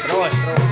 Terus, terus.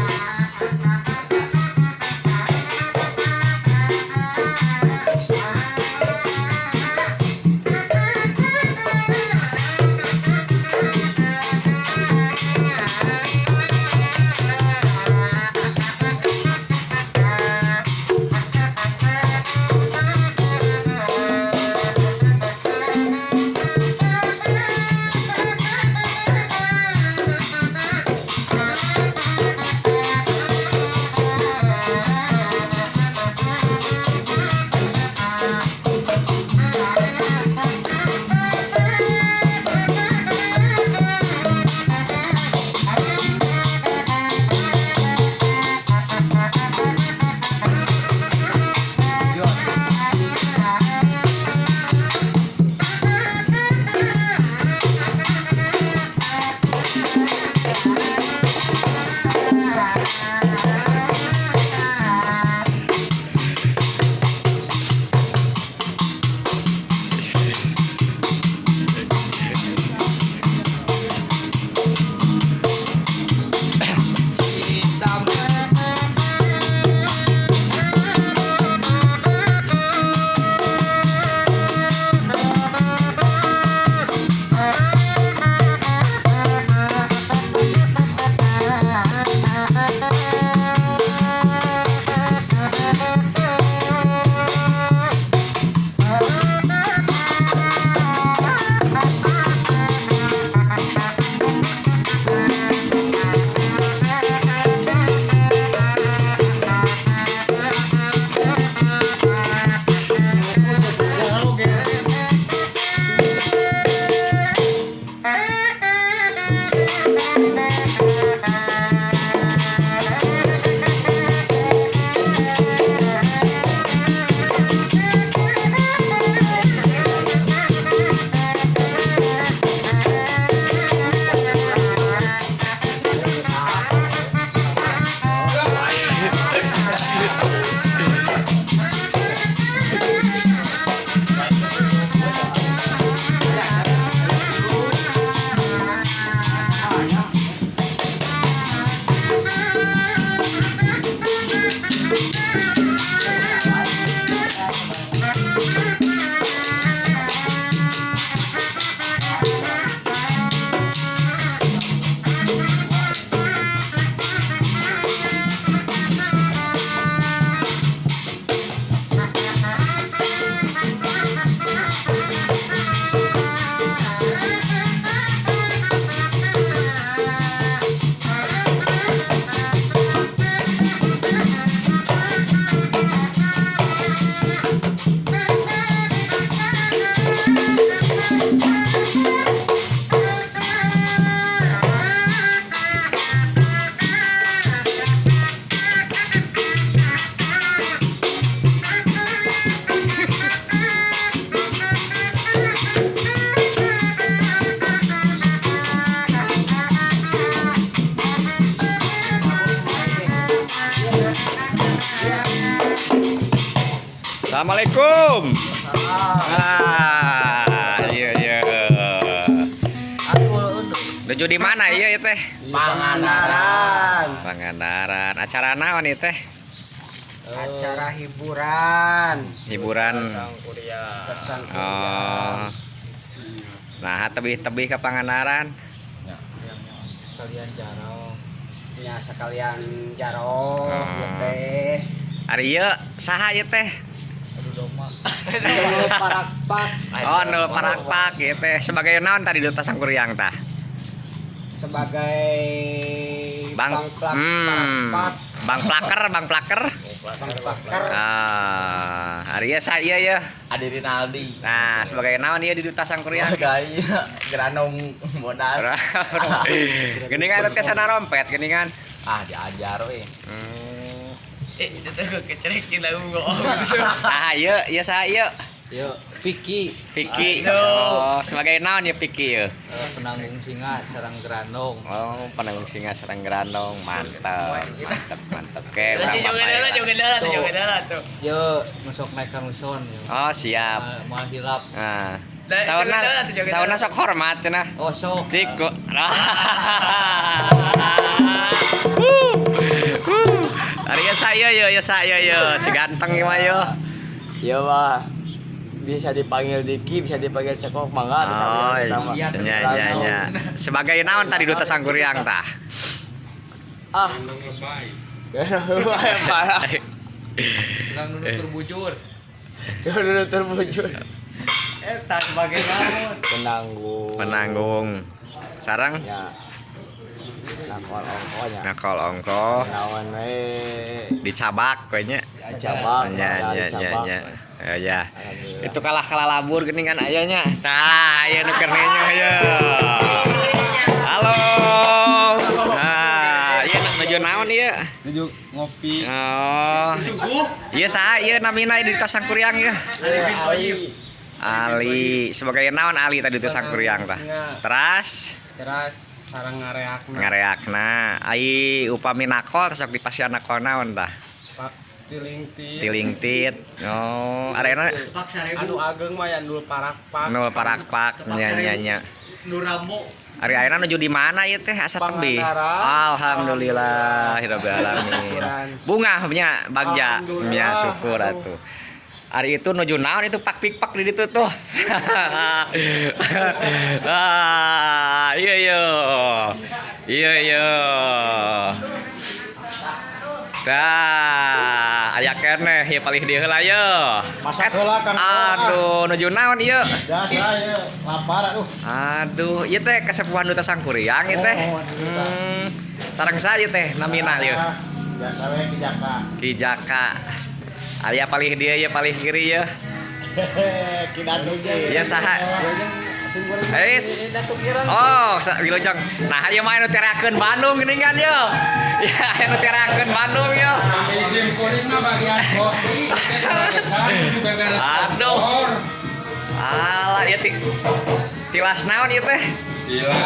Assalamualaikum. Ah, iya. Nuju di mana iya teh? Pangandaran. Pangandaran. Acara naon ieu teh? Acara hiburan. Hiburan. Kesang. Oh. Nah, tebih-tebih ke Pangandaran. Sekalian jarong. Ya sekalian jarong Hmm. ya teh. Ari ieu saha ieu teh? Aduh doma. Nul parakpak. Oh, nul parakpak ieu teh. Sebagai naon tadi Duta Sangkuriang tah? Sebagai Bang plak parakpak. Bang Plaker, Bang Plaker. Bang plaker. Ah, ari ieu saha ieu ya? Adi Rinaldi. Nah, sebagai naon ieu di Duta Sangkuriang? Sebagai geranong bodas. Geningan teh sana rompet geningan. Ah, diajar we. Eh, itu tuh kecerekin lah gua. Ah, ieu ieu saha ieu? Yuk, Vicky. Vicky. Oh, sebagai naon ya Vicky ya? Penanggung singa serang gerandong. Oh, penanggung singa serang gerandong. Mantap, mantap, mantap. Oke, urang Joget papai heula, lah. joget heula tuh, joget heula tuh. Yuk, masuk naik kanuson yuk. Oh, siap. Moal hilap. Nah. Nah, Sauna, joget heula tuh, joget sauna heula. sok hormat cenah. Oh, sok. Ciku. Ieu ieu ieu saha ieu ieu si ganteng ieu mah ieu. Iya mah bisa dipanggil Diki, bisa dipanggil Cekok, mangga terus Oh, kita mah. iya iya iya. Sebagai naon tadi Duta Sangkuriang tah? Ah. Parah. Tukang nutur bujur. Dulu terbujur. Eh, tak sebagai naon. Penanggung. Penanggung. Sarang Ya. Nakol ongkonya. nakol ongko Naon we. dicabak kayaknya. Cabak, Nya nya nya cabak. nya. Oh, ya. Alhamdulillah. Itu kalah kalah labur gini kan ayahnya. Nah, aya nu keur nenyo aya. Halo. Nah, ieu nuju naon ieu? Nuju ngopi. Oh. Ieu saha ieu namina di Duta Sangkuriang ieu? Ali. Ali, sebagai naon Ali tadi Duta Sangkuriang tah? Teras Teras sarang ngareakna. ngareakna. Ai upami nakol sok dipasihan nakol naon tah? Pak tilingtit. Tilingtit. Oh, arena Tepak 1000. Anu ageng mah yang dulu parakpak. nol parakpak nya nya nya. Nu Rambo. Ari ayeuna nuju di mana ieu teh asa tebih? Pangandaran. Alhamdulillah rabbil alamin. Bungah nya bagja Alhamdulillah. nya syukur atuh. Ari itu nuju naon itu pak pik pak di ditu tuh. Ah, iya iya. Iya iya. Tah, aya keneh ieu palih dieu heula ye. Masak heula, Kang. Aduh, nuju naon ieu? Biasa ya, lapar aduh. Aduh, ieu teh kasepuhan Duta Sangkuriang ieu teh. Oh, Duta. Sareng saha ieu teh namina ieu? Biasa we Ki Jaka. Ki Jaka. Aya palih dieu ieu palih kiri ieu. Ki Datu. Ieu saha? Es. Oh, wilujeng. Nah, ieu mah anu terakeun Bandung geuningan ieu. Ya, anu terakeun Bandung ieu. Isim kuring mah bagian kopi, teh bagian juga garis Aduh. kompor. Alah, ieu ti tilas naon ieu teh? Gila,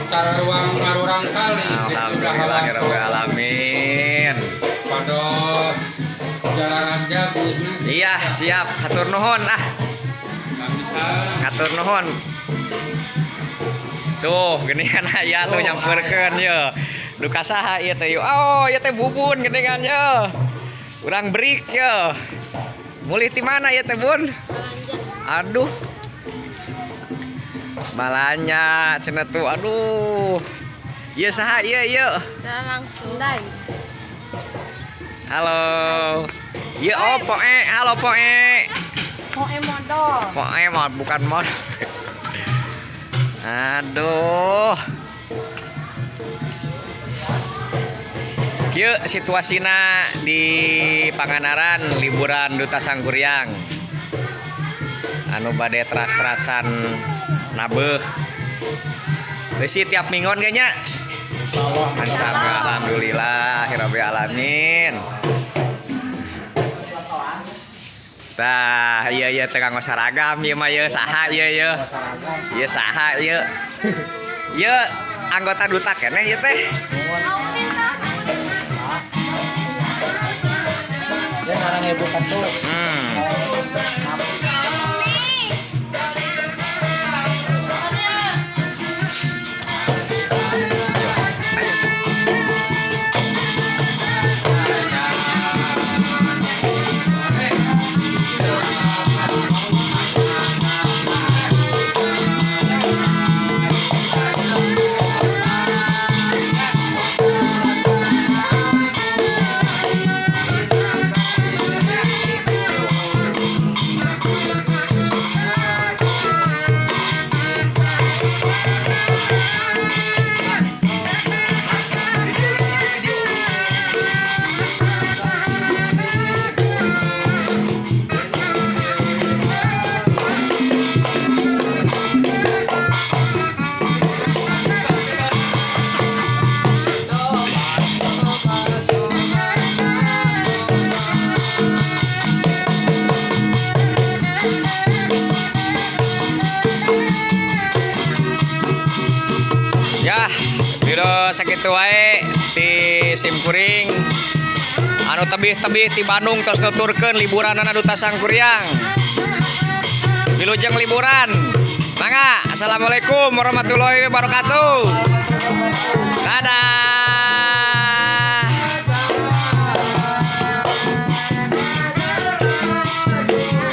cara ruang ngarurang kali. Alhamdulillah rabbil alamin. Pados jalanan jago. Iya, siap. Hatur nuhun ah. Bisa. Hatur nuhun. Tuh, geuningan aya tuh nyamperkeun ye. Duka saha ieu teh? Oh, ieu teh Bubun geuningan ye. Urang break ye. Mulih ti mana ieu teh, Bun? Aduh. Balanya cenah tuh, aduh. Ieu saha ieu ieu? Saya langsung. Halo. Ieu oh poe, halo poe. Mau modal. Poe mah bukan mod. Aduh. Kieu situasina di Pangandaran liburan Duta Sangkuriang. Anu bade teras-terasan nabeuh. Besi tiap minggon kayaknya. Mantap, alhamdulillah, rabbil alamin. Tah, iya iya teh kanggo saragam ieu mah ieu saha ieu ieu. Ieu saha ieu. Ieu anggota duta keneh ieu teh. Dia ngarang ibu kartu. Ya, biro sakitu wae ti simkuring anu tebih-tebih ti Bandung terus nuturkeun liburanana Duta Sangkuriang. Wilujeng liburan. Mangga, assalamualaikum warahmatullahi wabarakatuh.